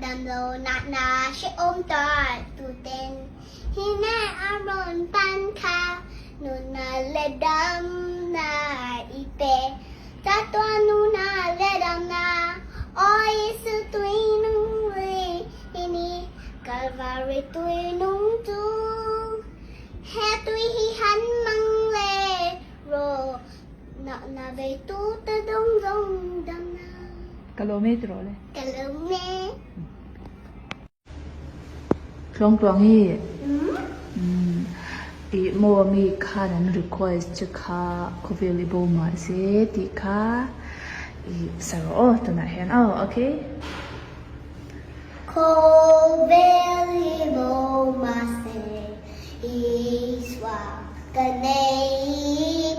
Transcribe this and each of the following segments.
Damlo natna hrehawm tuar tuten hine a rawn pan kha nunna leh damna i pe. Chatuan nunna leh damna aw Isu tui nung ri i ni Kalvari tui nung chu. He tui hi han mang le rawh natna veitu te dawng zawng damna. Ka lawm e ti rawh le. Ka lawm e. Tluangtluang hi i maw mi khan an request che kha khawvel i bo mahse tih kha i sa rawh aw tunah hian aw okay. Khawvel i bo mahse Isua ka nei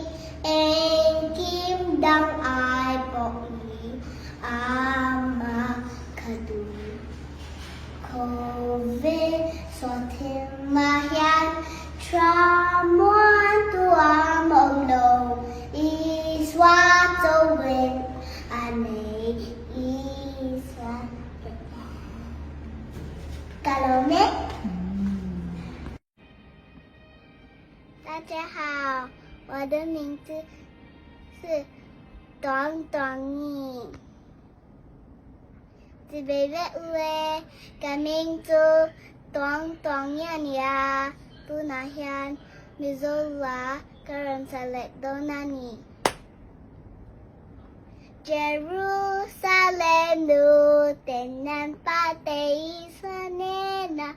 engkim dang ai pawh i amah ka duh. Khawvel sawthilmah hian tha muan tuam awm lo, Isua chauhin a nei Isua ka ta. Ka lawm e. 大家好，我的名字是短短你。这边的有的个名字短短呀呀，都那些米索拉个人才来到那里。Jerusalem nu te nan pa te Isua nena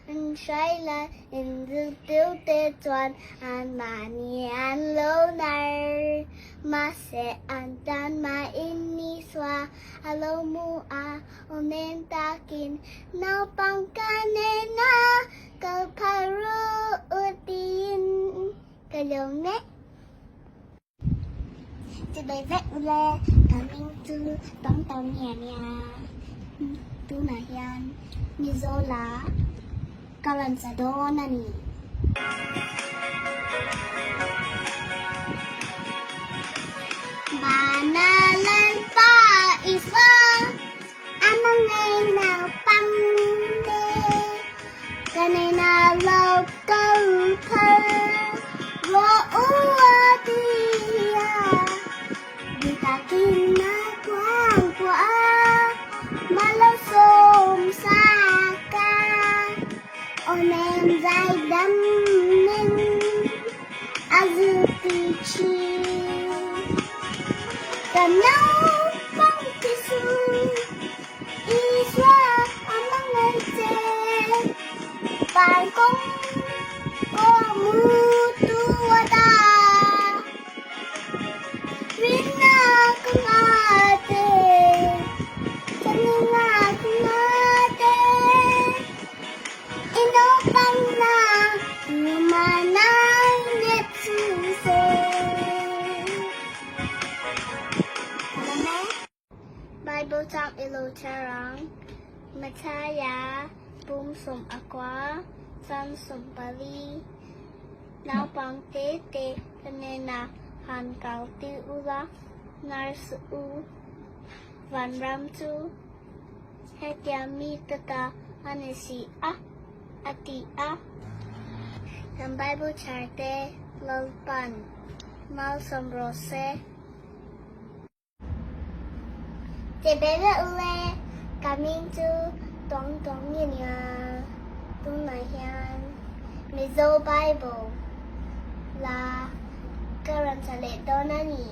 an hraila inzirtirte chuan anmahni an lo nar. Mahse an tan mahin Isua a lo mu a, aw nem takin naupang ka nena kal phal ru u tiin ka lo mek. Chibai vek ule, ka hming chu Tawng Tawng hi a nia. Tunah hian Mizola ka rawn sa dawn a ni. Mana Lalpa Isua a hmangaih naupang te ka nei na lo kal phal rawh u a ti a Vì ta tin na quang của mà lo sôm xa ca ôm em dài đắm mình a dư ti chi Ka naupang te chu Isua a hmangaih che Van kawng kaw mu tu a ta Rinna ka ngah te Channunga ka ngah te I naupang na Lumana nget chu se. Bible chang i lo charang Matthaya pum 14 chan 14. Naupang te te ka hnenah han kal tir ula, ngar suh u. Vanram chu hetia mi ta ta a ni si a, a ti a. Kan Bible chhar te Lalpan malsawm rawh se. Chibai vek ule, ka hming chu Tuang Tuang nge nia, tunah hian Mizo Bible la ka rawn sa leh dawn a ni.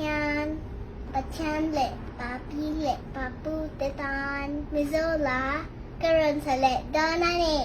hian Pathian leh Papi leh Papu te tan Mizo la ka rawn sa leh dawn a ni.